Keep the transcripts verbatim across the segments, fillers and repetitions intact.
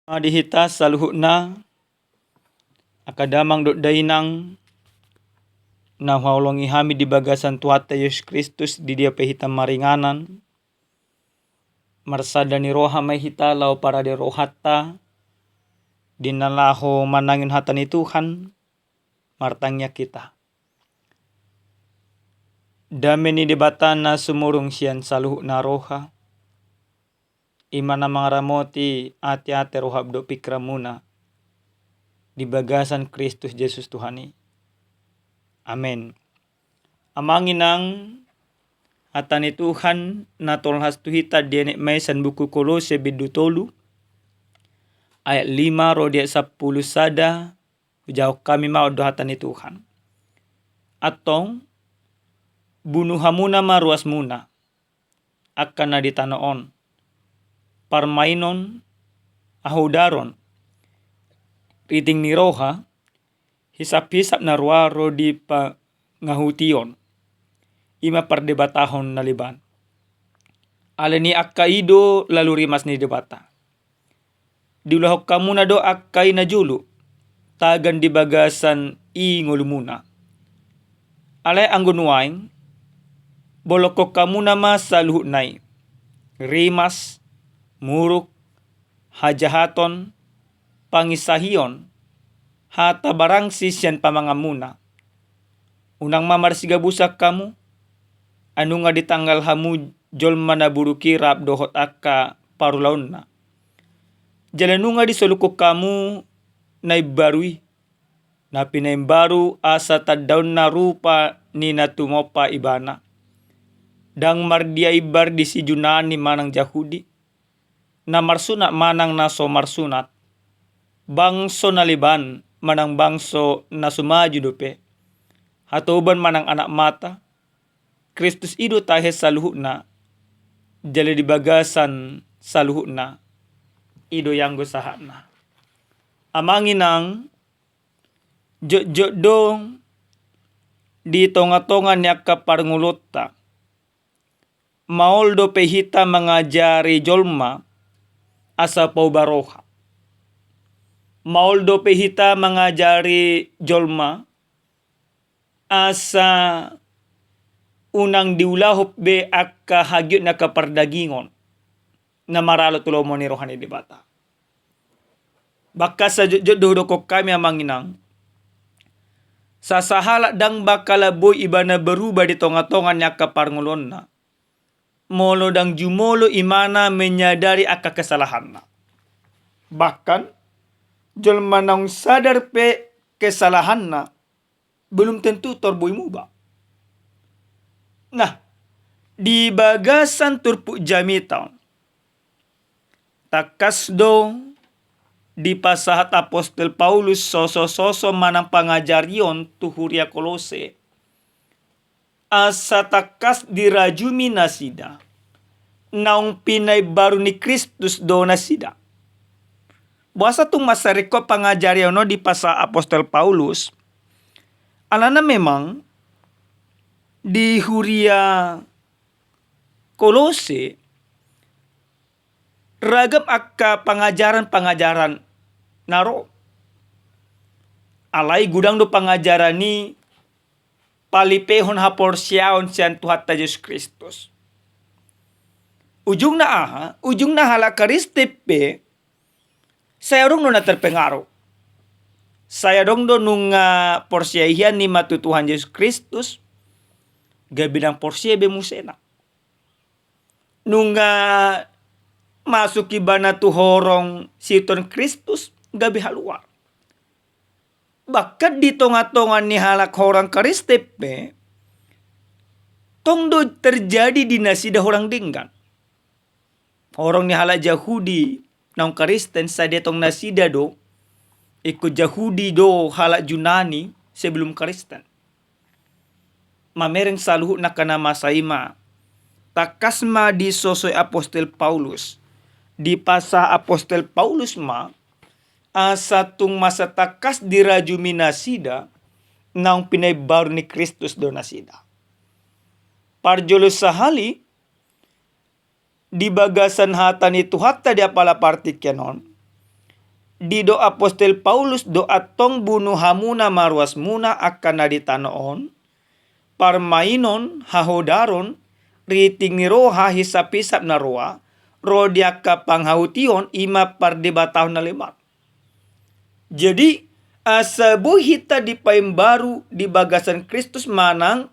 Di hita saluhutna, angka damang dohot dainang, na huhaholongi hami di bagasan Tuhanta Jesus Kristus, di dia pe hita maringanan, marsada ni roha ma hita laho parade rohanta, di na laho manangihon hata ni Tuhan, martangiang hita. Dame ni Debata na sumurung sian saluhutna roha, i ma na mangaramoti ateate, roha dohot pingkiranmuna di bagasan Kristus Jesus Tuhan i. Amen. Amang inang, hata ni Tuhan na tolhas tu hita dienet ma i sian buku Kolose bindu tolu, ayat lima ro di ayat sampulu sada, hujahahon hami ma on do hata ni Tuhan. Antong, bunu hamuna ma ruasmuna, angka na di tano on, parmainon, haudaron, riting ni roha, hisaphisap na ruar ro di pangahution, i ma pardebatahon na leban. Alani angka i do lalu rimas ni Debata. Diulahon hamuna do angka i na jolo, tagan di bagasan i ngolumuna. Alai anggo nuaeng, bolongkon hamuna ma saluhutna i: rimas, muruk, hajahaton, panginsahion, hata barangsi sian pamanganmuna. Unang ma marsigabusan hamu, ai nunga ditanggal hamu jolma na buruk i rap dohot angka parulaonna. Jala nunga disolukkon hamu na imbaru i, na pinaimbaru asa tandaonna rupa ni na tumompa ibana. Ndang mardia imbar di si Junani manang Jahudi, na marsunat manang na so marsunat, bangso na leban manang bangso na so maju dope, hatoban manang anak mata, Kristus i do tahe saluhutna, jala di bagasan saluhutna, i do ianggo sahatna. Amang inang, jotjot do di tongatonga ni angka parngoluonta. Maol dope hita mangajari jolma asa pauba roha. Maol dope hita mangajari jolma asa unang diulahon be angka hagiot ni angka pardagingon na maralo tu lomo ni roha ni Debata. Bahkan sajotjot do hudokkon hami, amang inang, sasahalak ndang bakal boi ibana berubah di tongatonga ni angka parngoluonna, molo ndang jumolo ibana menyadari angka kesalahanna. Bahkan jolma naung sadar pe kesalahanna, belum tentu tor boi muba. Nah, di bagasan turpuk jamita on, tangkas do dipasahat apostel Paulus sosososo manang pangajarion tu huria Kolose, asa tangkas dirajumi nasida, naung pinaimbaru ni Kristus do nasida. Boasa tung mansai ringkot pangajarion on dipasahat apostel Paulus? Alana memang di huria Kolose ragam angka pangajaran-pangajaran na ro. Alai godang do pangajaran i palipehon haporseaon sian Tuhanta Jesus Kristus. Ujungna aha? Ujungna halak Kristen pe sai adong do na terpengaruh. Sai adong do nunga porsea hian i ma tu Tuhan Jesus Kristus, gabe ndang porsea be musena. Nunga masuk ibana tu horong siton Kristus, gabe haluar. Bahkan di tongatonga ni halak horong Kristen pe, tong do terjadi di nasida horong denggan. Horong ni halak Jahudi naung Kristen, sai dietong nasida do ingkon Jahudi do halak Junani sebelum Kristen. Mamereng saluhutna angka na masa i ma, tangkas ma disosoi apostel Paulus. Dipasahat apostel Paulus ma asa tung masa tangkas dirajumi nasida, naung pinaimbaru ni Kristus do nasida. Parjolo sahali, di bagasan hata ni Tuhanta di apala partingkian on, Didok apostel Paulus do antong bunu hamuna ma ruasmuna angka na di tano on, parmainon, hahodaron, riting ni roha, hisaphisap na roa, ro di angka panghaution, i ma pardebatahon na lemak. Jadi, asa boi hita dipaimbaru di bagasan Kristus manang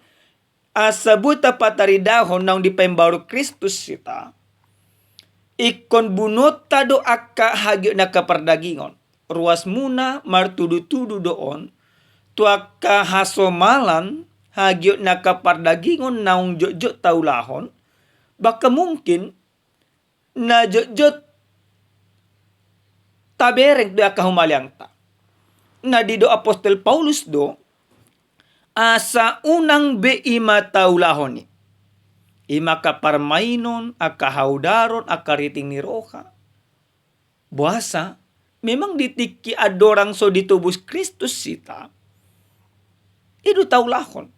asa boi tapataridahon naung dipaimbaru Kristus hita. Ingkon bunuonta do angka hagiot ni angka pardagingon. Ruasmuna martudutudu do on tu angka hasomalan hagiot ni angka pardagingon naung jotjot taulahon, bahkan mungkin na jotjot tabereng tu angka humaliangta. Na didok apostel Paulus do, asa unang be i ma taulahon i. I ma angka parmainon, angka hahodaron, angka riting ni roha. Boasa? Memang di tingki andorang so ditobus Kristus hita, i do taulahon.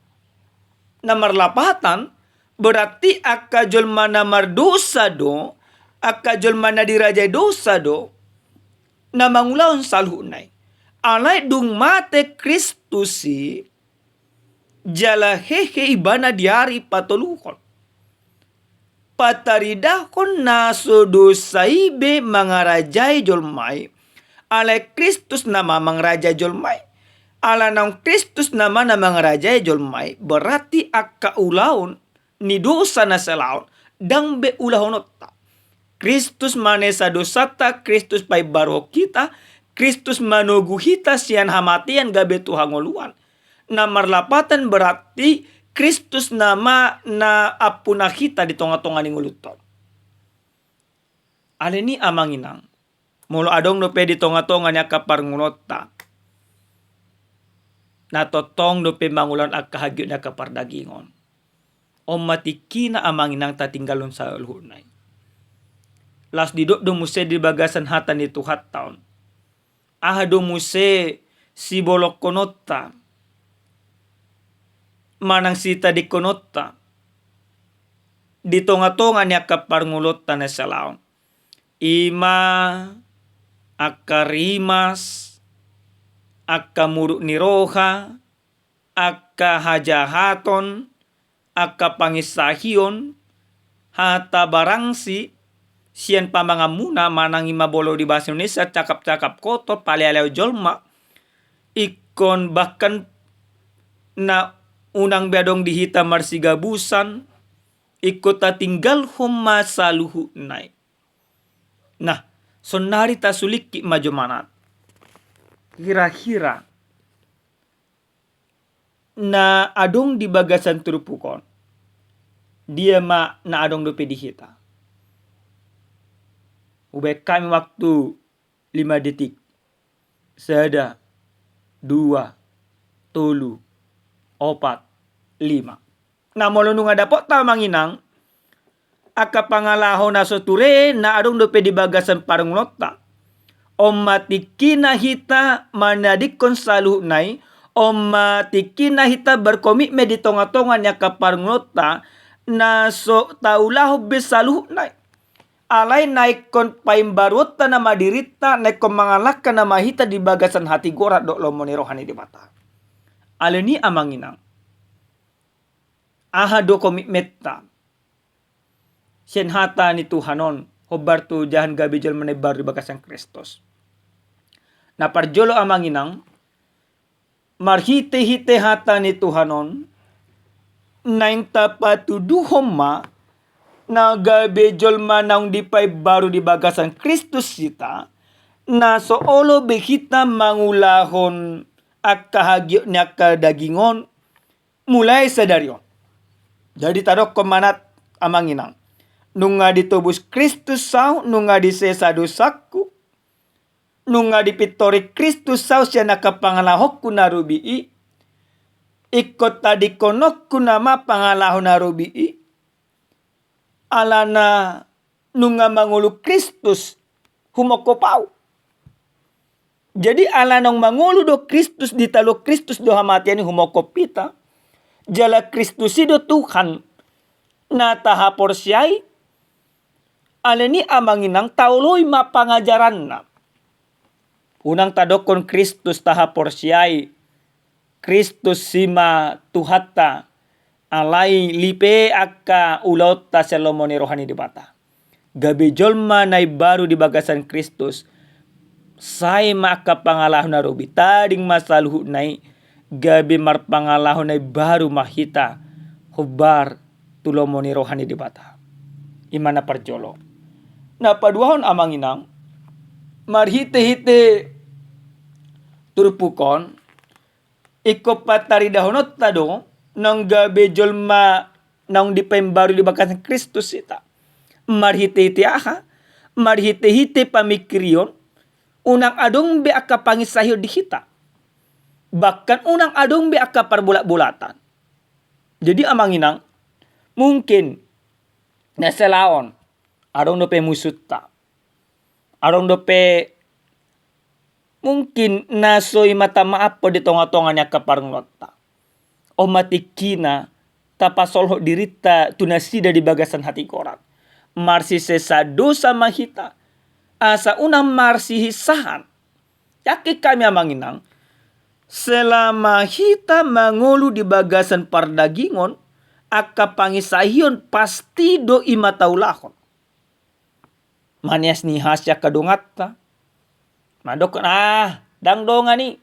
Na marlapatan, berarti angka jolma na mardosa do, angka jolma na dirajai dosa do, na mangulahon saluhutna i. Alai dung mate Kristus i, jala hehe ibana di ari patoluhon. Pataridahon na so dosa i be mangarajai jolma i. Alai Kristus nama mangarajai jolma i. Ala naung Kristus nama na mangarajai jolma i, berarti angka ulaon ni dosa na salaon ndang be ulahononta. Kristus manesa dosanta, Kristus paimbaruhon hita, Kristus manogu hita sian hamatean gabe tu hangoluan. Na marlapatan berarti Kristus nama na ampuna hita di tongatonga ni ngolunta on. Alani i amang inang, molo adong dope di tongatonga ni angka parngoluonta na tongtong dope mangulahon angka hagiot ni angka pardagingon, on ma tingkina amang inang tatinggalhon saluhutna i. Laos didok do muse di bagasan hata ni Tuhanta on. Aha do muse sibolongkononta manang sitadingkononta di tongatonga ni angka parngoluonta na salaon? I ma angka rimas, angka muruk ni roha, angka hajahaton, angka panginsahion, hata barangsi sian pamanganmuna, manang i ma molo di bahasa Indonesia cakap-cakap kotor, palealeon jolma, ingkon bahkan na unang be adong di hita marsigabusan, ingkon tatinggalhon ma saluhutna i. Nah, saonnari tasulingkit ma jo manat. Kira-kira na adong di bagasan turpuk on, dia ma na adong dope di hita? Hubaen hami waktu lima detik. Sada, dua, tolu, opat, lima. Na molo nunga dapotta amang inang angka pangalaho na so ture na adong dope di bagasan parngoluonta, on ma tingkina hita manadingkon saluhutna i, on ma tingkina hita berkomitmen di tongatonga ni angka parngoluonta na so taulahon be saluhutna i. Alai na ingkon paimbaruonta nama dirinta, na ingkon mangalangka nama hita di bagasan hatigoran dohot lomo ni roha ni Debata. Alani i amang inang, aha do komitmenta sian hata ni Tuhan on, hombar tu jahan gabe jolma na imbaru di bagasan Kristus? Na parjolo amang inang, marhitehite hata ni Tuhan on, naeng tapatuduhon ma na gabe jolma naung dipaimbaru di bagasan Kristus hita, na so olo be hita mangulahon angka hagiot ni angka daging on, mulai sadari on. Jadi tadokkon manat amang inang, nunga ditobus Kristus au, nunga disesa dosangku, nunga dipintori Kristus au sian angka pangalahongku na robi i, ingkon tadingkononku nama pangalaho na robi i, alana nunga mangolu Kristus humongkop au. Jadi ala naung mangolu do Kristus, ditaluhon Kristus do hamatean i humongkop hita, jala Kristus i do Tuhan na tahaporseai, alani i amang inang taoloi ma pangajaranna. Unang tadokkon Kristus tahaporseai, Kristus i ma Tuhanta, alai lipe angka ulaonta sian lomo ni roha ni Debata. Gabe jolma na imbaru di bagasan Kristus, sai ma angka pangalaho na robi, tading ma saluhutna i, gabe marpangalaho na imbaru ma hita, hombar tu lomo ni roha ni Debata. I ma na parjolo. Na paduahon amang inang, marhitehite turpuk on, ingkon pataridahononta do, naung gabe jolma naung dipaimbaru di bagasan Kristus hita. Marhitehite aha? Marhitehite pamingkirion, unang adong be angka panginsahion di hita. Bahkan unang adong be angka parbolatbolatan. Jadi amang inang, mungkin na selaon, adong dope musunta. Adong dope mungkin na so i ma tamaaphon di tongatonga ni angka parngoluonta. On ma tingkina tapasolhot dirinta tu nasida di bagasan hatigoran. Marsisesahan dosa ma hita, asa unang marsihisahan. Yakin hami amang inang, selama hita mangolu di bagasan pardagingon, angka panginsahion pasti do i ma taulahon. Maneas ni hasi angka donganta. Mandokkon, ah, ndang dongan i.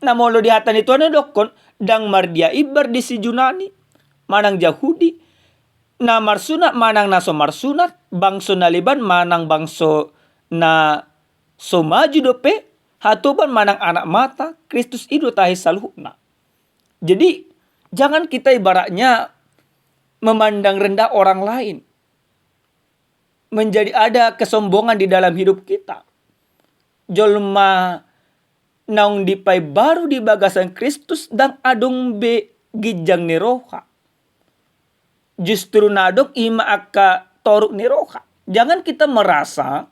Na molo di hata ni Tuhan i dokkon, ndang mardia imbar di si Junani manang Jahudi, na marsunat manang na so marsunat, bangso na leban manang bangso na so maju dope, hatoban manang anak mata, Kristus i do tahe saluhutna. Jadi, jangan kita ibaratnya memandang rendah orang lain, menjadi ada kesombongan di dalam hidup kita. Jolma naung dipaimbaru di bagasan Kristus ndang adong be ginjang ni roha. Justru na adong i ma angka toruk ni roha. Jangan kita merasa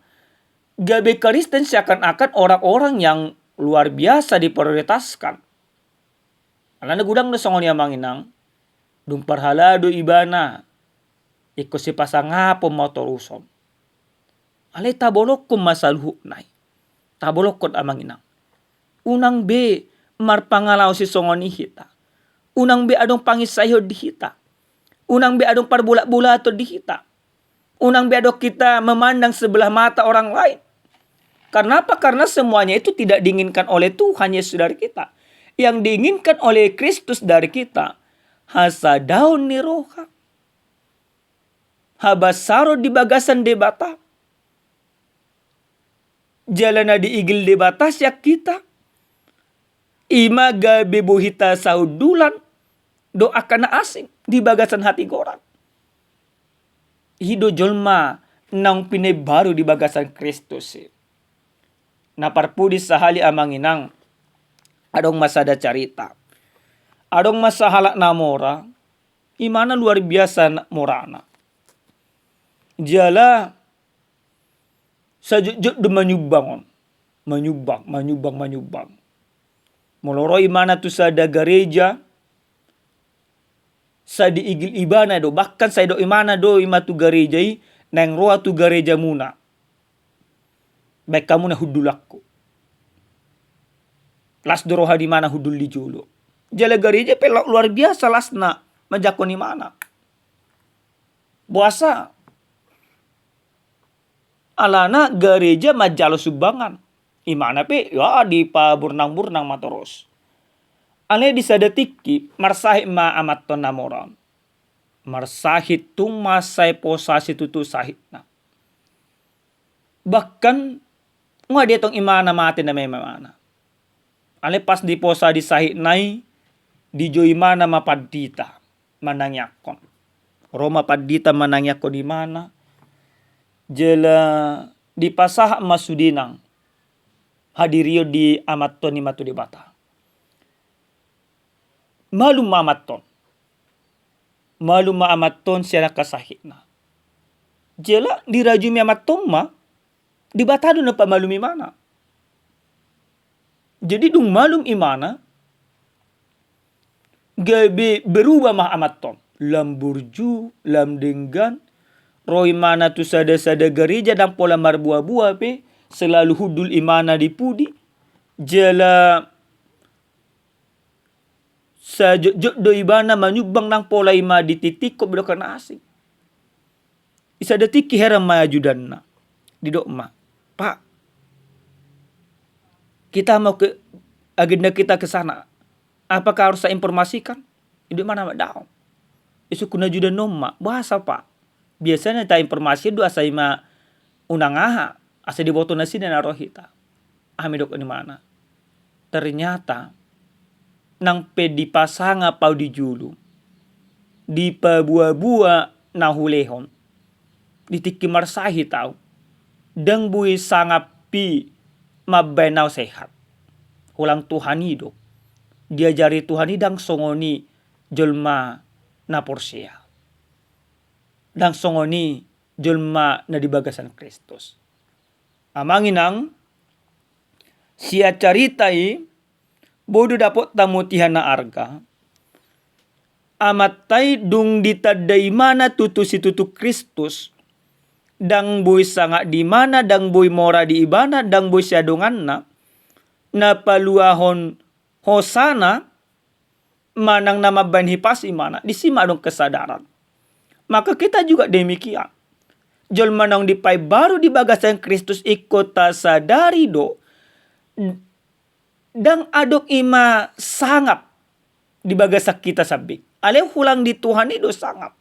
gabe Kristen seakan-akan orang-orang yang luar biasa diprioritaskan. Alana godang do songon i amang inang, dung parhalado ibana, ingkon sipasangapon ma toruson. Alai tabolongkon ma saluhutna i. Tabolongkon amang inang. Unang be marpangalaho sisongon i hita. Unang be adong panginsahion di hita. Unang be adong parbolatbolaton di hita. Unang be adong kita memandang sebelah mata orang lain. Karena apa? Karena semuanya itu tidak diinginkan oleh Tuhan Yesus dari kita. Yang diinginkan oleh Kristus dari kita, hasadaon ni roha, habasaron di bagasan Debata. Jala na diigil Debata sian hita, i ma gabe boi hita sahundulan dohot angka na asing di bagasan hatigoran. I do jolma naung pinaimbaru di bagasan Kristus i. Na parpudi sahali amang inang, adong ma sada carita. Adong ma sahalak na mora, imana luar biasa na morana. Jala sajotjot do manyumbang on. Manyumbang, manyumbang, manyumbang. Molo ro imana tu sada gareja, sai diigil ibana do, bahkan sai didok imana do i ma tu gareja i, naeng ro ahu tu garejamuna. Baen hamu na hundulanku. Las do roha ni imana hundul di jolo. Jala gareja pe luar biasa lasna manjangkon imana. Boasa? Alana gareja manjalo sumbangan. Imana pe, ya, dipaburnangburnang ma torus. Alai di sada tingki, marsahit ma amanta on na mora on. Marsahit tung mansai posa situtu sahitna. Bahkan, nunga dietong imana mate nama imana. Alai pas diposa di sahitna i, dijou imana ma pandita manangiangkon. Ro ma pandita manangiangkon imana, jala dipasahat ma sude nang hadirion di amanta on i ma tu Debata. Malum ma amanta on. Malum ma amanta on sian angka sahitna. Jala dirajumi amanta on ma, Debata do na pamalum imana. Jadi dung malum imana, gabe berubah ma amanta on. Lam burju, lam denggan, ro imana tu sada-sada gareja ndang pola marboaboa pe, selalu hundul imana di pudi, jala sajotjot do ibana manyumbang nang pola ima ditingtingkon be dohot na asing. Di sada tingki heran ma ajudanna. Didok ma, "Pak, kita mau ke, agenda kita ke sana. Apakah harus saya informasikan?" Didok ma na madaon. Disungkun ajudanna on ma, "Boasa, Pak? Biasanya tainformasi do asa ima unang aha, asa diboto nasida na ro hita." Aha ma didok ni imana? "Ternyata nang pe dipasangap au di julu, dipabuabua na hulehon, di tingki marsahit au, ndang boi sangap i mambaen au sehat. Holan Tuhan i do. Diajari Tuhan i ndang songon i jolma na porsea. Ndang songon i jolma na di bagasan Kristus." Amang inang, sian carita i, boi do dapotta mutiha na arga. Amanta i dung ditanda imana tutu situtu Kristus, ndang boi sangap di imana, ndang boi mora di ibana, ndang boi siadonganna, na paluahon hosana, manang na mambaen hipas imana, disi ma adong kesadaran. Maka kita juga demikian. Jolma naung dipaimbaru di bagasan Kristus ingkon tasadari do, ndang adong ima sangap di bagasan hita sambing. Alai holan di Tuhan i do sangap.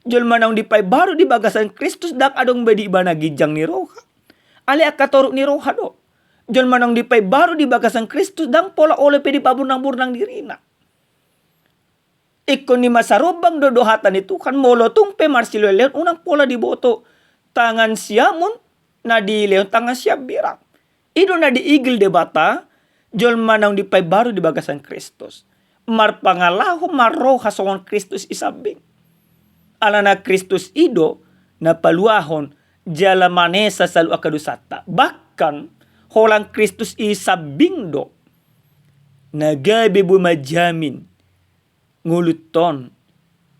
Jolma naung dipaimbaru di bagasan Kristus ndang adong be di ibana ginjang ni roha. Alai angka toruk ni roha do. Jolma naung dipaimbaru di bagasan Kristus ndang pola olo pe dipaburnangburnang dirina. Ingkon i ma sarombang do dohot hata ni Tuhan, molo tung pe marsilehonlehon unang pola diboto tangan siamun na dilehon tangan siambirang. I do na diigil Debata, jolma naung dipaimbaru di bagasan Kristus. Marpangalaho marroha songon Kristus i sambing. Alana Kristus i do na paluahon jala manesa saluhut angka dosanta. Bahkan, holan Kristus i sambing do na gabe boi manjamin ngolunta on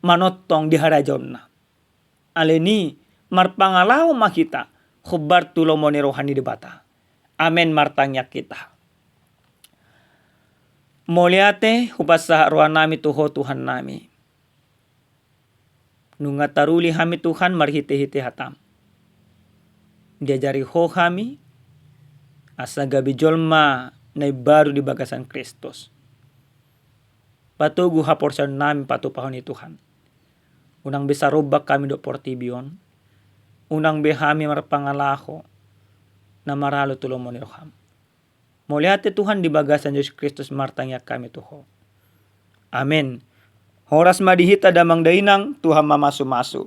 manongtong di harajaonna. Alani i, marpangalaho ma hita hombar tu lomo ni roha ni Debata. Amen, martangiang hita. Mauliate hupasahat rohanami tu Ho Tuhannami. Nunga taruli hami Tuhan marhitehite hataM. Diajari Ho hami asa gabe jolma na imbaru di bagasan Kristus. Patogu haporseaonnami patupahon i Tuhan. Unang be sarombang hami dohot portibi on. Unang be hami marpangalaho na maralo tu lomo ni rohaM. Mauliate Tuhan, di bagasan Jesus Kristus martangiang hami tu Ho. Amen. Horas ma di hita damang dainang, Tuhan mamasumasu.